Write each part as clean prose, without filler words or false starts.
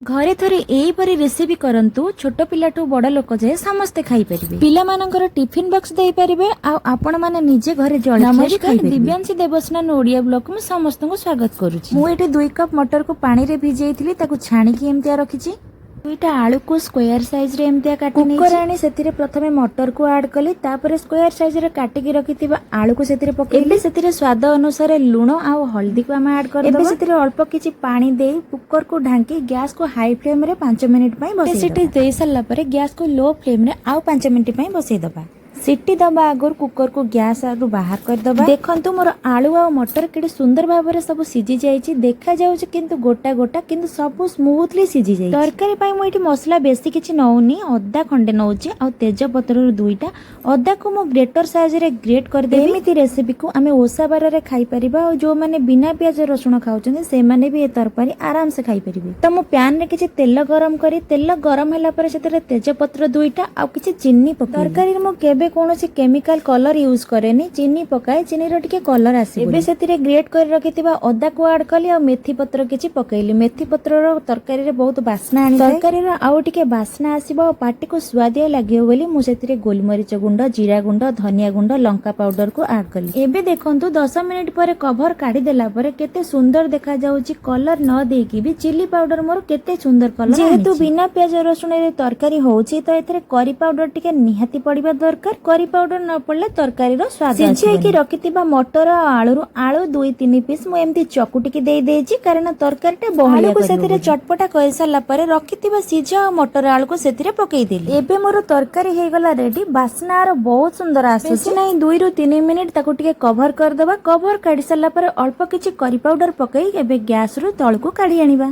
ଘରେ ଥରେ ଏଇପରି ରେସିପି କରନ୍ତୁ, ଛୋଟ ପିଲାଠୁ ବଡ଼ ଲୋକ ଯାଏ ସମସ୍ତେ ଖାଇପାରିବେ। ପିଲାମାନଙ୍କର ଟିଫିନ ବକ୍ସ ଦେଇପାରିବେ ଆଉ ଆପଣମାନେ ନିଜେ ଘରେ ଜଳଖିଆ ବି ନମସ୍କାର, ଖାଇପାରିବେ। ଦିବ୍ୟାଂଶୀ ଦେବସ୍ନାନ ଓଡ଼ିଆ ବ୍ଲଗକୁ ମୁଁ ସମସ୍ତଙ୍କୁ ସ୍ୱାଗତ କରୁଛି। ମୁଁ ଏଠି 2 କପ୍ ମଟରକୁ ପାଣିରେ ଭିଜେଇଥିଲି, ତାକୁ ଛାଣିକି ଏମିତିଆ ରଖିଛି। ଦୁଇଟା ଆଳୁକୁ ସ୍କୋୟାର ସାଇଜରେ ଏମିତିଆ କାଟି କୁକର ଆଣି ସେଥିରେ ପ୍ରଥମେ ମଟରକୁ ଆଡ୍ କଲି, ତାପରେ ସ୍କୋୟାର ସାଇଜରେ କାଟିକି ରଖିଥିବା ଆଳୁକୁ ସେଥିରେ ପକେଇଲି। ଏବେ ସେଥିରେ ସ୍ୱାଦ ଅନୁସାରେ ଲୁଣ ଆଉ ହଳଦୀକୁ ଆମେ ଆଡ୍ କରିଦେବା। ଏବେ ସେଥିରେ ଅଳ୍ପ କିଛି ପାଣି ଦେଇ କୁକରକୁ ଢାଙ୍କି ଗ୍ୟାସକୁ ହାଇ ଫ୍ଲେମରେ 5 ମିନିଟ୍ ପାଇଁ ବସେଇ ସିଟି ଦେଇ ସାରିଲା ପରେ ଗ୍ୟାସକୁ ଲୋ ଫ୍ଲେମରେ ଆଉ 5 ମିନିଟ୍ ପାଇଁ ବସେଇଦେବା। ସିଟି ଦବା ଆଗରୁ କୁକରକୁ ଗ୍ୟାସ ରୁ ବାହାର କରିଦେବା। ଦେଖନ୍ତୁ, ମୋର ଆଳୁ ଆଉ ମଟର କେତେ ସୁନ୍ଦର ଭାବରେ ସବୁ ସିଝି ଯାଇଛି। ଦେଖାଯାଉଛି କିନ୍ତୁ ଗୋଟା ଗୋଟା, କିନ୍ତୁ ସବୁ ସ୍ମୁଥଲି ସିଝି ଯାଇଛି। ତରକାରୀ ପାଇଁ ମୁଁ ଏଠି ମସଲା ବେଶୀ କିଛି ନଉନି, ଅଦା ଖଣ୍ଡେ ନଉଛି ଆଉ ତେଜପତ୍ରରୁ ଦୁଇଟା। ଅଦାକୁ ମୁଁ ଗ୍ରେଟର ସାହାଯ୍ୟରେ ଗ୍ରେଟ୍ କରିଦେବି। ଏମିତି ରେସିପିକୁ ଆମେ ଓଷା ବାରରେ ଖାଇପାରିବା ଆଉ ଯୋଉମାନେ ବିନା ପିଆଜ ରସୁଣ ଖାଉଛନ୍ତି, ସେମାନେ ବି ଏ ତରକାରୀ ଆରାମସେ ଖାଇପାରିବେ। ତ ମୁଁ ପ୍ୟାନରେ କିଛି ତେଲ ଗରମ କରି, ତେଲ ଗରମ ହେଲା ପରେ ସେଥିରେ ତେଜପତ୍ର ଦୁଇଟା ଆଉ କିଛି ଚିନି ପକାଇ, ତରକାରୀରେ ମୁଁ କେବେ କୌଣସି କେମିକାଲ କଲର ୟୁଜ କରେନି, ଚିନି ପକାଏ, ଚିନିର ଟିକେ କଲର ଆସିବ। ଏବେ ସେଥିରେ ଗ୍ରେଟ୍ କରି ରଖିଥିବା ଅଦାକୁ ଆଡ୍ କଲି ଆଉ ମେଥି ପତ୍ର କିଛି ପକେଇଲି। ମେଥି ପତ୍ରର ତରକାରୀରେ ବହୁତ ବାସ୍ନା ଆଣି, ତରକାରୀର ଆଉ ଟିକେ ବାସ୍ନା ଆସିବ ଆଉ ପାଟିକୁ ସୁଆଦିଆ ଲାଗିବ ବୋଲି ମୁଁ ସେଥିରେ ଗୋଲମରିଚ ଗୁଣ୍ଡ, ଜିରା ଗୁଣ୍ଡ, ଧନିଆ ଗୁଣ୍ଡ, ଲଙ୍କା ପାଉଡରକୁ ଆଡ୍ କଲି। ଏବେ ଦେଖନ୍ତୁ, 10 ମିନିଟ୍ ପରେ କଭର କାଢିଦେଲା ପରେ କେତେ ସୁନ୍ଦର ଦେଖାଯାଉଛି। କଲର ନ ଦେଇକି ବି ଚିଲି ପାଉଡର ମୋର କେତେ ସୁନ୍ଦର କଲର। ଯେହେତୁ ବିନା ପିଆଜ ରସୁଣରେ ତରକାରୀ ହଉଛି, ତ ଏଥିରେ କରି ପାଉଡର ଟିକେ ନିହାତି ପଡିବା ଦରକାର। କରି ପାଉଡର ନ ପଡିଲେ ତରକାରୀର ସ୍ୱାଦ। ସିଝେଇକି ରଖିଥିବା ମଟର ଆଉ ଆଳୁରୁ ଆଳୁ ଦୁଇ ତିନି ପିସ୍ ମୁଁ ଏମିତି ଚକୁଟିକି ଦେଇ ଦେଇଛି, କାରଣ ତରକାରୀଟା ବହଳିଆ। ଆଳୁକୁ ସେଥିରେ ଚଟପଟା କରିସାରିଲା ପରେ ରଖିଥିବା ସିଝା ଆଉ ମଟର ଆଳୁକୁ ସେଥିରେ ପକେଇଦେଲି। ଏବେ ମୋର ତରକାରୀ ହେଇଗଲା ରେଡି। ବାସ୍ନା ଆର ବହୁତ ସୁନ୍ଦର ଆସୁଛି। ନାହିଁ, 2ରୁ 3 ମିନିଟ୍ ତାକୁ ଟିକେ କଭର କରିଦେବା। କଭର କାଢି ସାରିଲା ପରେ ଅଳ୍ପ କିଛି କରି ପାଉଡର ପକେଇ ଏବେ ଗ୍ୟାସରୁ ତଳକୁ କାଢି ଆଣିବା।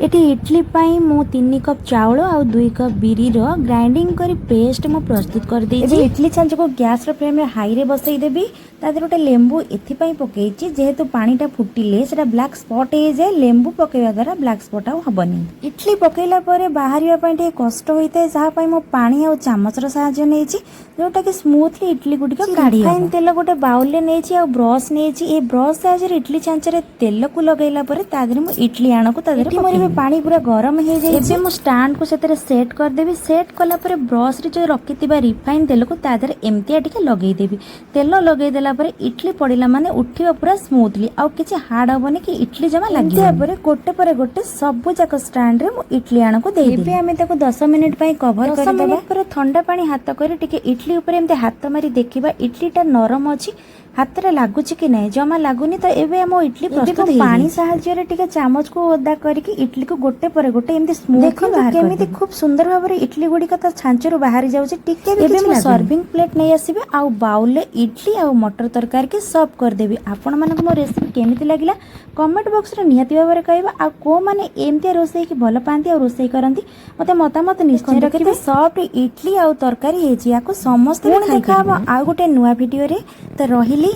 ଏଠି ଇଡଲି ପାଇଁ ମୁଁ 3 କପ୍ ଚାଉଳ ଆଉ 2 କପ୍ ବିରିର ଗ୍ରାଇଣ୍ଡିଙ୍ଗ କରି ପେଷ୍ଟ ମୁଁ ପ୍ରସ୍ତୁତ କରିଦେଇଛି। ଏବେ ଇଡଲି ଛାଞ୍ଚକୁ ଗ୍ୟାସର ଫ୍ଲେମ୍ରେ ହାଇରେ ବସେଇଦେବି। ତା ଦେହରେ ଗୋଟେ ଲେମ୍ବୁ ଏଥିପାଇଁ ପକେଇଛି, ଯେହେତୁ ପାଣିଟା ଫୁଟିଲେ ସେଟା ବ୍ଲାକ୍ ସ୍ପଟ୍ ହେଇଯାଏ, ଲେମ୍ବୁ ପକେଇବା ଦ୍ୱାରା ବ୍ଲାକ୍ ସ୍ପଟ୍ ଆଉ ହବନି। ଇଡଲି ପକେଇଲା ପରେ ବାହାରିବା ପାଇଁ ଟିକେ କଷ୍ଟ ହୋଇଥାଏ, ଯାହା ପାଇଁ ମୁଁ ପାଣି ଆଉ ଚାମଚର ସାହାଯ୍ୟ ନେଇଛି, ଯୋଉଟାକି ସ୍ମୁଥଲି ଇଡଲି ଗୁଡ଼ିକ କାଢି। ରିଫାଇନ୍ ତେଲ ଗୋଟେ ବାଉଲରେ ନେଇଛି ଆଉ ବ୍ରସ୍ ନେଇଛି। ଏ ବ୍ରସ୍ ସାହାଯ୍ୟରେ ଇଡଲି ଛାଞ୍ଚରେ ତେଲକୁ ଲଗେଇଲା ପରେ ତା ଦେହରେ ମୁଁ ଇଡଲି ଆଣକୁ ତା ଦେହରେ। ମୋର ଏବେ ପାଣି ପୁରା ଗରମ ହେଇଯାଇଛି। ଏବେ ମୁଁ ଷ୍ଟାଣ୍ଡକୁ ସେଥିରେ ସେଟ୍ କରିଦେବି। ସେଟ୍ କଲା ପରେ ବ୍ରସ୍ରେ ଯୋଉ ରଖିଥିବା ରିଫାଇନ୍ ତେଲକୁ ତା ଦେହରେ ଏମିତିଆ ଟିକେ ଲଗେଇଦେବି। ତେଲ ଲଗେଇ ଦେଲା ପରେ ଇଡଲି ପଡ଼ିଲା ମାନେ ଉଠିବ ପୁରା ସ୍ମୁଥଲି ଆଉ କିଛି ହାର୍ଡ ହବନି କି ଇଡଲି ଜମା ଲାଗିବ। ପରେ ଗୋଟେ ପରେ ଗୋଟେ ସବୁ ଯାକ ଷ୍ଟାଣ୍ଡରେ ମୁଁ ଇଡଲି ଆଣକୁ ଦେଇଦେବି। ଏବେ ଆମେ ତାକୁ 10 ମିନିଟ୍ ପାଇଁ କଭର କରିଦେବା। ମିନିଟ୍ ପରେ ଥଣ୍ଡା ପାଣି ହାତ କରି ଟିକେ ଇଡଲି ଉପରେ ଏମିତି ହାତ ମାରି ଦେଖିବା, ଇଡଲିଟା ନରମ ଅଛି, ହାତରେ ଲାଗୁଛି କି ନାହିଁ। ଜମା ଲାଗୁନି। ତ ଏବେ ଆମ ଇଡଲି ପ୍ରସ୍ତୁତ। ପାଣି ସାହାଯ୍ୟରେ ଟିକେ ଚାମଚକୁ ଓଦା କରିକି ଇଡଲିକୁ ଗୋଟେ ପରେ ଗୋଟେ ଏମିତି ସ୍ମୁଥ, ଦେଖନ୍ତୁ କେମିତି ଖୁବ ସୁନ୍ଦର ଭାବରେ ଇଡଲି ଗୁଡିକ ତା ଛାଞ୍ଚରୁ ବାହାରି ଯାଉଛି, ଟିକେ ବି। ଏବେ ମୁଁ ସର୍ଭିଂ ପ୍ଲେଟ୍ ନେଇ ଆସିବି ଆଉ ବାଉଲରେ ଇଡଲି ଆଉ ମଟର ତରକାରୀକି ସର୍ଭ କରିଦେବି। ଆପଣମାନଙ୍କୁ ମୋ ରେସିପି କେମିତି ଲାଗିଲା, କମେଣ୍ଟ ବକ୍ସରେ ନିହାତି ଭାବରେ କହିବା। ଆଉ କୋଉମାନେ ଏମିତିଆ ରୋଷେଇକି ଭଲ ପାଆନ୍ତି ଆଉ ରୋଷେଇ କରନ୍ତି, ମତେ ମତାମତ ନିଶ୍ଚୟ ରଖିବେ। ସଫ୍ଟ ଇଡଲି ଆଉ ତରକାରୀ ହେଇଛି, ୟାକୁ ସମସ୍ତେ। ପୁଣି ଦେଖାହବ ଆଉ ଗୋଟେ ନୂଆ ଭିଡିଓରେ। ତ ରହିଲି,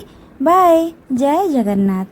ବାଏ, ଜୟ ଜଗନ୍ନାଥ।